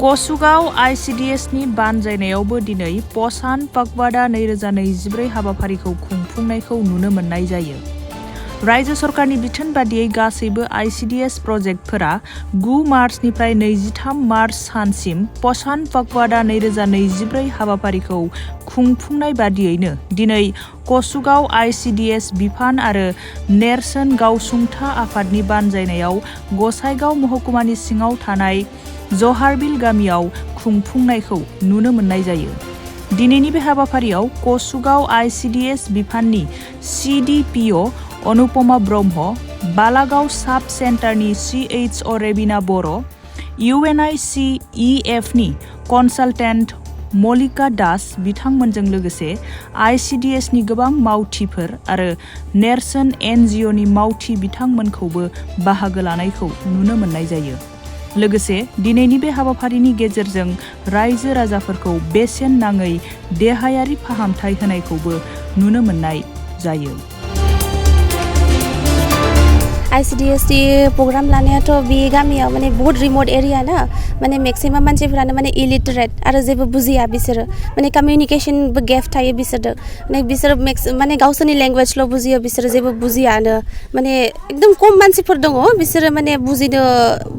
कसुगाव ICDS नि बानजायनायावबो दिनै पशान पखवाड़ा 2024 हाबाफारिखौ खुंफुंनायखौ नुनो मोननाय जायो। रायजो सरकारनि बिथोन बादियै गासैबो ICDS प्रजेक्टफोरा 9 मार्चनिफ्राय 23 मार्च सानसिम पशान पखवाड़ा 2024 हाबाफारिखौ खुंफुंनाय बादियैनो दिनै कसुगाव ICDS बिफान आरो नेरसोन गावसुंथा आफादनि बानजायनायाव गसाइगाव महकुमानि सिङाव थानाय जहारबिल गामियाव खुंफुंनायखौ नुनो मोननाय जायो। दिनैनि बे हाबाफारियाव कसुगाव ICDS बिफाननि CDPO अनुपमा ब्रह्म, बालागाव साब सेन्टारनि CHO रेबिना बर', UNICEF नि कनसालटेन्ट मलिका दास बिथांमोनजों लोगोसे ICDS नि गोबां मावथिफोर आरो नेरसोन NGO नि मावथि बिथांमोनखौबो बाहागो लानायखौ नुनो मोननाय जायो। लोगोसे दिनैनि बे हाबाफारिनि गेजेरजों रायजो राजाफोरखौ बेसेन नाङै देहायारि फाहामथाय होनायखौबो नुनो मोननाय जायो। ICDS प्रोग्राम लानायाथ' बे गामियाव माने बहुत रिमोट एरिया ना माने मैक्सिमाम मानसिफोरानो माने इलिटरेट आरो जेबो बुजिया बिसोरो माने कम्युनिकेशनबो गेप थायो बिसोरजों माने बिसोर माने गावसोरनि लेंगुवेजल' बुजियो बिसोरो जेबो बुजियानो माने एकदम खम मानसिफोर दङ बिसोरो माने बुजिनो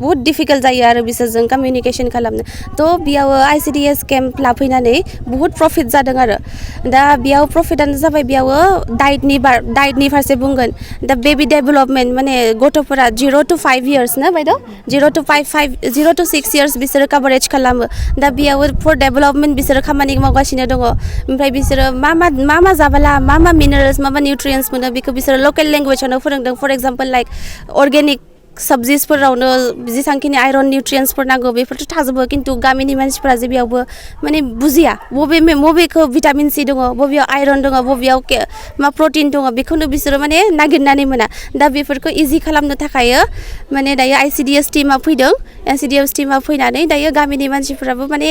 बहुत डिफिकाल्ट जायो आरो बिसोरजों कम्युनिकेशन खालामनो थ' बेयाव ICDS केम्प लाफैनानै बहुत प्रफिट जादों आरो दा बेयाव प्रफिटआनो जाबाय बेयाव डाइटनि फारसे बुंगोन दा बेबी डेभेलपमेन्ट माने गथ'फोरा 0 to 5 years ना बायद' 0 to 6 years बिसोरो कभारेज खालामो दा बेयाव फर डेभेलपमेन्ट बिसोरो खामानि मावगासिनो दङ ओमफ्राय बिसोरो मा जाबाला मा मिनारेल्स मा निउट्रियेन्ट्स मोनो बेखौ बिसोरो लकेल लेंगुवेजावनो फोरोंदों फर एग्जाम्पल लाइक अर्गेनिक सब्जिसफोरावनो जेसांखिनि आयरन निउट्रियेन्ट्सफोर नांगौ बेफोरथ' थाजोबो खिन्थु गामिनि मानसिफोरा जे बेयावबो माने बुजिया बबेखौ भिटामिन C दङ बबेयाव आयरन दङ बबेयाव मा प्रटिन दङ बेखौनो बिसोरो माने नागिरनानै मोना दा बेफोरखौ इजि खालामनो थाखाय माने दायो ICDS टीमा फैदों ICDS टीमा फैनानै दायो गामिनि मानसिफोराबो माने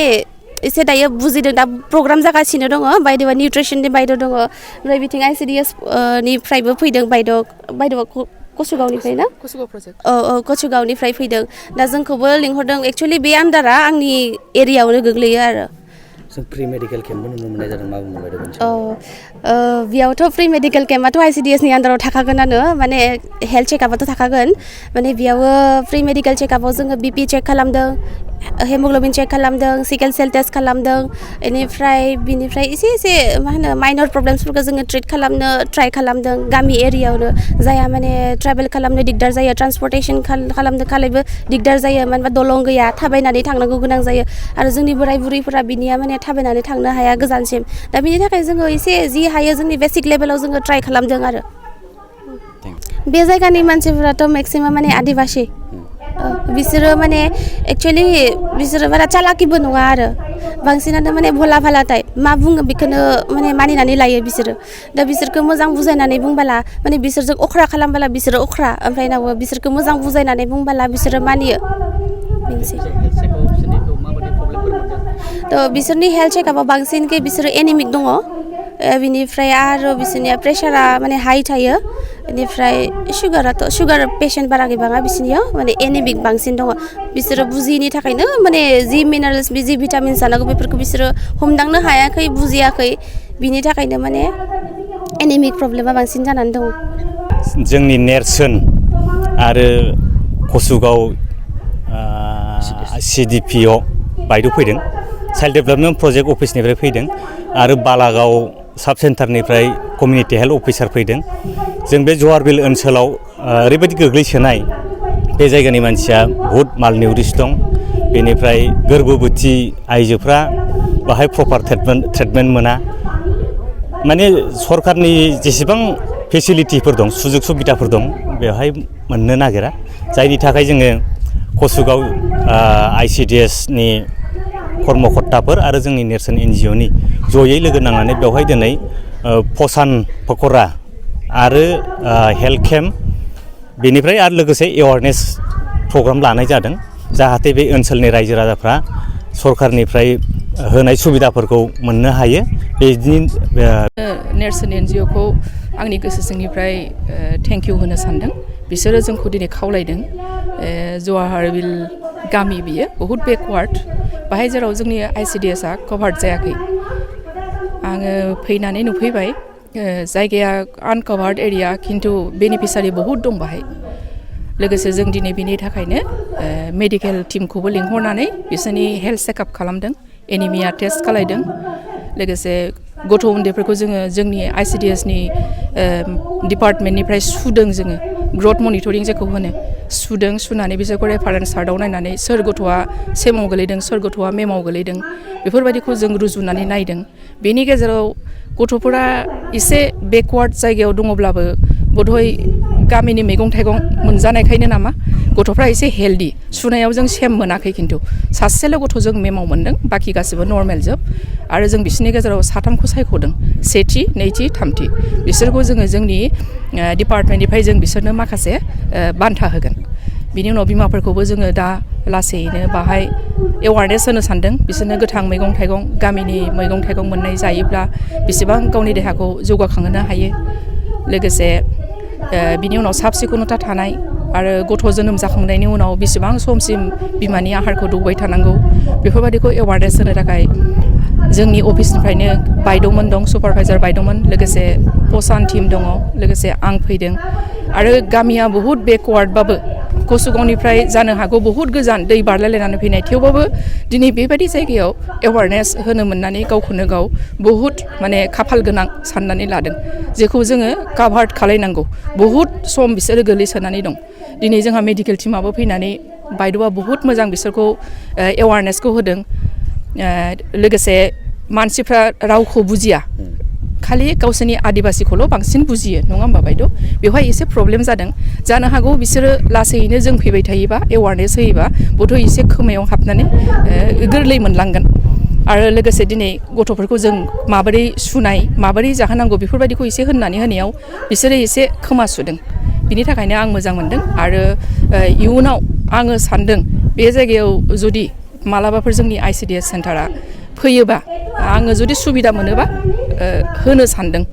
एसे दायो बुजिदों दा प्रग्राम जागासिनो दङ बायद'आ निउट्रिसननि बायद' दङ ओमफ्राय बिथिं ICDS निफ्रायबो फैदों बायद'आ कसुगावनिफ्राय ना कसुगावनिफ्राय फैदों दा जोंखौबो लिंहरदों एक्चुअलि बे आन्दारा आंनि एरियायावनो गोग्लैयो आरो जों प्रि मेडिकेल केम्पबो नुनो मोननाय जादों मा बुंनो बायदों बेयावथ' प्रि मेडिकेल केम्पआथ' ICDS नि आन्दाराव थाखागोनानो माने हेल्थ चेकआपआथ' थाखागोन माने बेयाव प्रि मेडिकेल चेकआपआव जोङो BP चेक खालामदों हेमोग्ल'बिन चेक खालामदों सिकेल सेल टेस्ट खालामदों बिनिफ्राय एसे मा होनो माइनर प्रब्लेम्सफोरखौ जोङो ट्रिट खालामनो ट्राइ खालामदों गामि एरियायावनो जायहा माने ट्रेभेल खालामनो दिगदार जायो ट्रान्सपर्टेसन खालामनो खालायबो दिगदार जायो मानो होनबा दलं गैया थाबायनानै थांनांगौ गोनां जायो आरो जोंनि बोराय बुरैफोरा बिनिया माने थाबायनानै थांनो हाया गोजानसिम दा बिनि थाखाय जोङो एसे जि हायो जोंनि बेसिक लेभेलाव जोङो ट्राइ खालामदों आरो बे जायगानि मानसिफोराथ' मेक्सिमाम माने आदिबासि बिसोरो माने एक्चुअलि बिसोरो बारा चालाकिबो नङा आरो बांसिनानो माने भला भाला टाइप मा बुङो बेखौनो माने मानिनानै लायो बिसोरो दा बिसोरखौ मोजां बुजायनानै बुंबाला माने बिसोरजों अख्रा खालामबाला बिसोरो अख्रा ओमफ्राय उनाव बिसोरखौ मोजां बुजायनानै बुंबाला बिसोरो मानियो बेनोसै थ' बिसोरनि हेल्थ चेकआपआव बांसिनखे बिसोरो एनिमिक दङ बिनिफ्राय आरो बिसोरनिया प्रेसारा माने हाइ थायो बेनिफ्राय सुगार पेसेन्ट बारा गैबाङा बिसोरनियाव माने एनिमिक बांसिन दङ बिसोरो बुजियैनि थाखायनो माने जि मिनारेल्स जि भिटामिन्स जानांगौ बेफोरखौ बिसोरो हमदांनो हायाखै बुजियाखै बिनि थाखायनो माने एनिमिक प्रब्लेमा बांसिन जानानै दङ जोंनि नेरसोन आरो कसुगाव CDPO बायद' फैदों चाइल्ड डेभेलपमेन्ट प्रजेक्ट अफिसनिफ्राय फैदों आरो बालागाव साब सेन्टारनिफ्राय कमिउनिटि हेल्थ अफिसार फैदों जों बे जहारबिल ओनसोलाव ओरैबायदि गोग्लैसोनाय बे जायगानि मानसिया बहुद मालनिउरिस दं बेनिफ्राय गोर्बोबोथि आइजोफ्रा बाहाय प्रपार ट्रिटमेन्ट मोना माने सरकारनि जेसेबां फेसिलिटिफोर दं सुजुग सुबिदाफोर दं बेवहाय मोननो नागिरा जायनि थाखाय जोङो कसुगाव ICDS नि कर्मकर्ताफोर आरो जोंनि नेरसोन NGO नि जयै लोगो नांनानै बेवहाय दिनै पशान पक'रा आरो हेल्थ केम्प बेनिफ्राय आरो लोगोसे एवारनेस प्रग्राम लानाय जादों जाहाथे बे ओनसोलनि रायजो राजाफ्रा सरकारनिफ्राय होनाय सुबिदाफोरखौ मोननो हायो बेनि नेरसोन NGO खौ आंनि गोसो सिंनिफ्राय थेंक इउ होनो सानदों बिसोरो जोंखौ दिनै खावलायदों जवाहरबिल गामि बियो बहुत बेकवार्ड बाहाय जेराव जोंनि आइसिडिएसआ कभार्ड जायाखै आङो फैनानै नुफैबाय जायगाया आनकभार्ड एरिया खिन्थु बेनिफिसारि बहुत दं बाहाय लोगोसे जों दिनै बिनि थाखायनो मेडिकेल टिमखौबो लिंहरनानै बिसोरनि हेल्थ चेकआप खालामदों एनिमिया टेस्ट खालायदों लोगोसे गथ' उन्दैफोरखौ जोङो जोंनि आइसिडिएसनि डिपार्टमेन्टनिफ्राय सुदों जोङो ग्रथ मनिटरिं जेखौ होनो सुदों सुनानै बिसोरखौ रेफारेन्स चार्टआव नायनानै सोर गथ'आ सेमाव गोलैदों सोर गथ'आ मेमाव गोलैदों बेफोरबायदिखौ जों रुजुनानै नायदों बेनि गेजेराव गथ'फोरा एसे बेकवार्ड जायगायाव दङब्लाबो बधय गामिनि मैगं थाइगं मोनजानायखायनो नामा गथ'फ्रा एसे हेल्दी सुनायाव जों सेम मोनाखै खिन्थु सासेल' गथ' जों मेमाव मोन्दों बाखि गासिबो नर्मेल जोब आरो जों बिसोरनि गेजेराव साथामखौ सायख'दों सेथि नैथि थामथि बिसोरखौ जोङो जोंनि डिपार्टमेन्टनिफ्राय जों बिसोरनो माखासे बान्था होगोन बिनि उनाव बिमाफोरखौबो जोङो दा लासैनो बाहाय एवारनेस होनो सानदों बिसोरनो गोथां मैगं थाइगं गामिनि मैगं थाइगं मोननाय जायोब्ला बेसेबां गावनि देहाखौ जौगाखांहोनो हायो लोगोसे बिनि उनाव साब सिखुनता थानाय आरो गथ' जोनोम जाखांनायनि उनाव बेसेबां समसिम बिमानि आहारखौ दौबाय थानांगौ बेफोरबायदिखौ एवारनेस होनो थाखाय जोंनि अफिसनिफ्रायनो बायद'मोन दं सुपारभाइजार बायद'मोन लोगोसे पसान टिम दङ लोगोसे आं फैदों आरो गामिया बहुद बेकवार्डबाबो कसुगावनिफ्राय जानो हागौ बहुद गोजान दै बारलायलायनानै फैनाय थेवबाबो दिनै बेबायदि जायगायाव एवारनेस होनो मोननानै गावखौनो गाव बहुद माने खाफाल गोनां साननानै लादों जेखौ जोङो काभार्ड खालायनांगौ बहुद सम बिसोरो गोलैसोनानै दं दिनै जोंहा मेडिकेल टिमाबो फैनानै बायद'आ बहुद मोजां बिसोरखौ एवारनेसखौ होदों लोगोसे मानसिफ्रा रावखौ बुजिया खालि गावसोरनि आदिबासिखौल' बांसिन बुजियो नङा होमबा बायद' बेवहाय एसे प्रब्लेम जादों जानो हागौ बिसोरो लासैनो जों फैबाय थायोबा एवारनेस होयोबा बध' एसे खोमायाव हाबनानै गोरलै मोनलांगोन आरो लोगोसे दिनै गथ'फोरखौ जों माबोरै सुनाय माबोरै जाहोनांगौ बेफोरबायदिखौ एसे होननानै होनायाव बिसोरो एसे खोमा सुदों बिनि थाखायनो आं मोजां मोनदों आरो इयुनाव आङो सानदों बे जायगायाव जुदि मालाबाफोर जोंनि आइसिडिएस सेन्टारा फैयोबा आङो जुदि सुबिदा मोनोबा होनो सानदों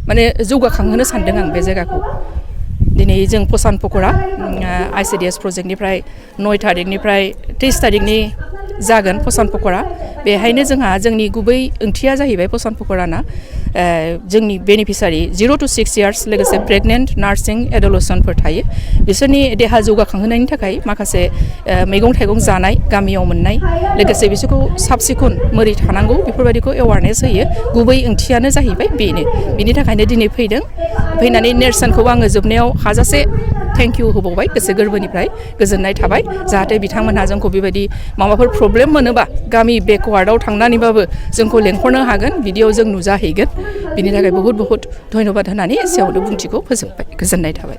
माने जौगाखांहोनो सानदों आं बे जायगाखौ दिनै जों पसान पक'रा आइसिडिएस प्रजेक्टनिफ्राय 9 थारिखनिफ्राय 23 थारिखनि जागोन पसान पक'रा बेहायनो जोंहा जोंनि गुबै ओंथिया जाहैबाय पसान पक'राना जोंनि बेनिफिसारि 0 to 6 years लोगोसे प्रेगनेन्ट नार्सिं एडलसेन्टफोर थायो बिसोरनि देहा जौगाखांहोनायनि थाखाय माखासे मैगं थाइगं जानाय गामियाव मोननाय लोगोसे बिसोरखौ साब सिखुन मोरै थानांगौ बेफोरबायदिखौ एवारनेस होयो गुबै ओंथियानो जाहैबाय बेनो बिनि थाखायनो दिनै फैनानै नेरसोनखौ आङो जोबनायाव हाजासे थेंक इउ होबावबाय गोसो गोरबोनिफ्राय गोजोननाय थाबाय जाहाथे बिथांमोनहा जोंखौ बेबायदि माबाफोर प्रब्लेम मोनोबा गामि बेकवार्डआव थांनानैबाबो जोंखौ लेंहरनो हागोन बिदियाव जों नुजाहैगोन बिनि थाखाय बहुद धन्यबाद होनानै एसेयावनो बुंथिखौ फोजोबबाय गोजोननाय थाबाय